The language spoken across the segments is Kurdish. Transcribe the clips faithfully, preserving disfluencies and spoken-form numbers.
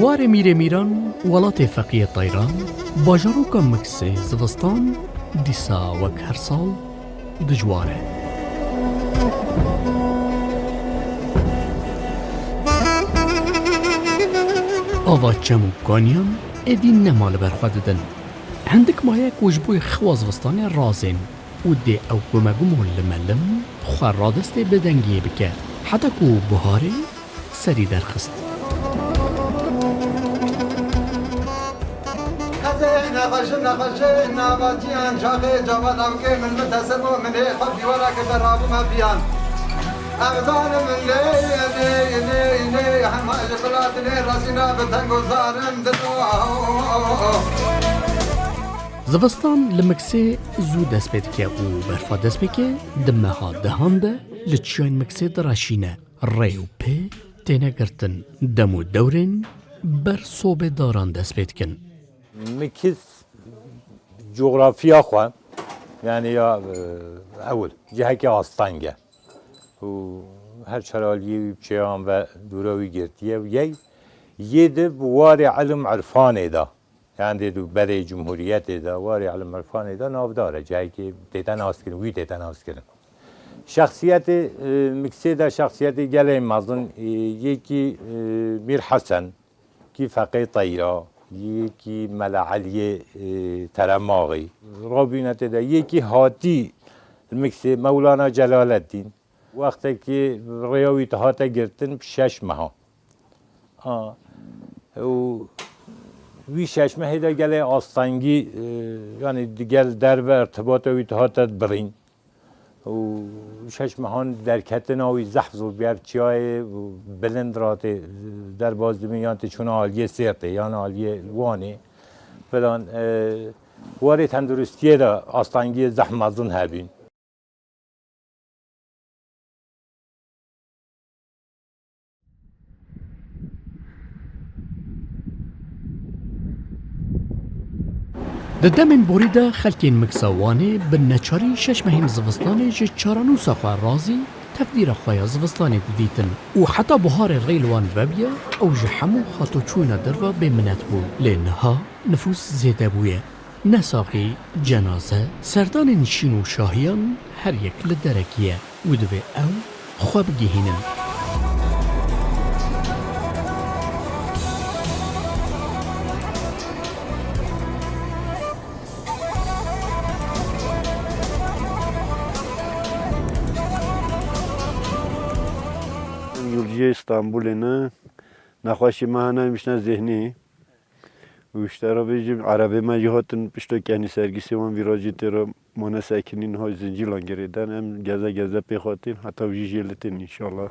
Warê Mîrê Mîran, welatê Feqiyê Teyran, bajaroka Miksê zivistan dîsa wek her sal dijwar e. Ava çem û kaniyan êdî nema li ber xwe didin. Hindik maye ku ji bo xewa zivistanê razên û dê ew gumegum û limelim xwe radestê bi dengiyê bike, heta ku buharê serî derxist. Qezê nexweşin, nexweşin nava ciyan, çaxê cava davkê min, min tesebo min ê xwe pîwara kir de rabûme piyan. Ev zalim lê, lê, lê, lê, hema ji bilatinê resîna bi teng û zalim dilo. Zivistan li Miksê zû dest pê dike û berfa destpêkê di meha dehan de li çiyayên Miksê direşîne. Rê û pê têne girtin. Dem û dewrên ber sobê daran dest pê dikin. Miks coğrafya xwe, yani ya, e, ewil cihekî asteng e û her çar aliyê wî bi çêyan ve dûra wî girtiye û yey yê di bi warê ilim irfanê de, yani dê du berê cumhuriyetê de, warê ilim irfanê de navdar e, cihekî tête naskirin, wî tête naskirin. Şexsiyetê, e, Miksê de şexsiyetê gelê mezin, e, yekî, e, Mîr Hesen, kî Feqê Teyra, yekî Mela Eliyê, e, Teremaxî. Rabînetê de yekî hatî Miksê Mewlana Celaleddîn. Wextekî rêya wî dihate girtin bi şeş meha. Ha. Û wî şeş mehê de gelê astengî, e, yani digel derve irtibata wî dihate birîn. Û şeş mehan derketina wî zehf zor bû. Ev çiyayê bilind ra tê derbas dibin, yan tê çûna aliyê Sêrtê, yan aliyê Wanê filan, e, warê tenduristiyê de astengiyê zehf mezin hebîn. Di demên borî de xelkên Miksa Wanê bi neçarî şeş mehên zivistanê ji çaranûsa xwe razî tevdîra xwe ya zivistanê didîtin û heta buharê rê li wan vebiye, ew ji hemû hatoçûna derve bêminet bû. Lê niha nifûs zêde bûye. Ne saxî, cenaze, serdanên şîn û şahiyan her yek li derekî ye û divê ew xwe bigihînin. Yolcuyê Stenbolê ne, nexweşê me hene mişne zêhnî. Û işte re bêjim, erebê me jî hatin pişta kenî sergîsê wan vîracê tê re mane sekinîn, hay zincîlan girêden, em geze geze pê xwe tên, heta wî jî jê li tên înşallah.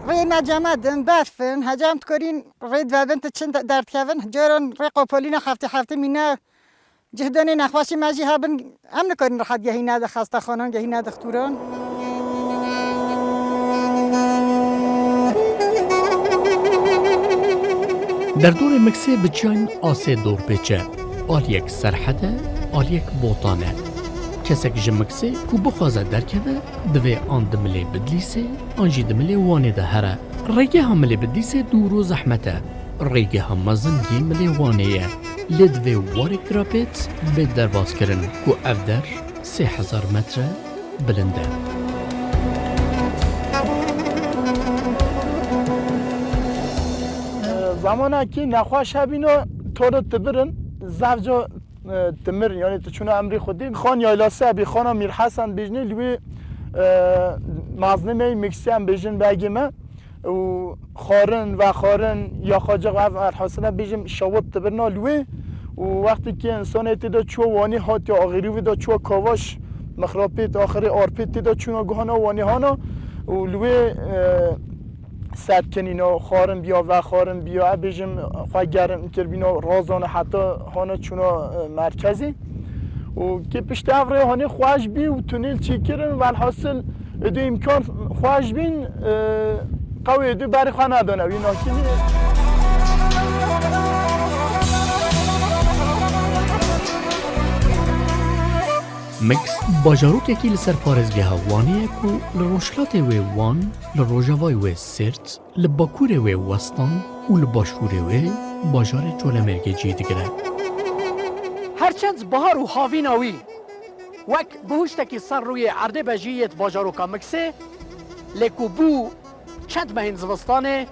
Rê me cema din, berf in, hecam dikorîn rê dvebin, tu çin de-, derdikevin, caran rê qopolîna heftê heftê mîne. Cihdanê nexweşî me jî hebin, em nikarin rehet gehîne di xestaxanan, gehîne dixtûran. Derdorê Miksê bi çiyayên asê dorpêç e. Aliyek serhed e, aliyek botan e. Kesek ji Miksê ku bixwaze derkeve, divê an di milê Bidlîsê, an jî di milê Wanê de here. Rêgeha milê Bidlîsê dûr û zehmet e. Rêgeha mezin yê milê Wanê ye. Lê divê warek rapêt bê derbazkirin ku ev der sê hezar metre bilind e. Zamanekî nexweş hebîno, toro tibirin, zaf ca, e, timirin, yani tu çûna emrî xwedî. Xan Yaylası hebî, Xana Mîr Hesen bêjinê, li wê, e, meznimê Miksê em bêjin begê me. û xwarin, vexwarin, ya xwecix ev elhasile bêjim şewit dibirna li wê û wextê ki însanê tê de çûwa Wanê hatiye axirî wê de çûwa Kavaş, Mixrapêt, axirê Arpêt tê de çûna guhana Wanê hana û li wê, e, serkenîna xwarin biya, vexwarin biya, e, bêjim xwe germ kirbîna razana heta hana çûna, e, merkezê. Û kê piştî ev rê hanê xweş bî û tunêl çêkirin, welhasil êdî îmkan xweş bîn, e, qewê êdî berê xwe nedane wî nakînî. Miks bajarokekî li ser parêzgeha Wanê ye ku li rojhilatê wê Wan, li rojavayê wê Sêrt, li bakurê wê Westan û li başûrê wê bajarê Colemêrgê cî digire. Her çend bahar û havîna wî wek bihuştekî ser rûyê erdê bejî yêt bajaroka Miksê, lê ku bû çend mehên zivistanê,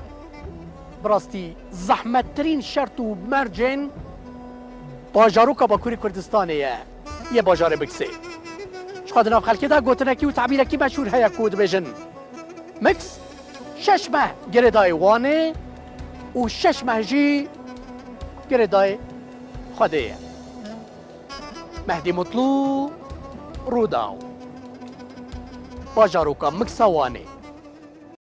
bi rastî zehmettirîn şert û mercên bajaroka Bakurê Kurdistanê ye, yê bajarê Miksê. Ji xwe di nav xelkê de gotinekî û tabîrekî meşhûr heye ku dibêjin, Miks şeş meh girêdayê Wanê û şeş meh jî girêdayê Xwedê ye. Mehdî Mutlu, Rûdaw. Bajaroka Miksa Wanê.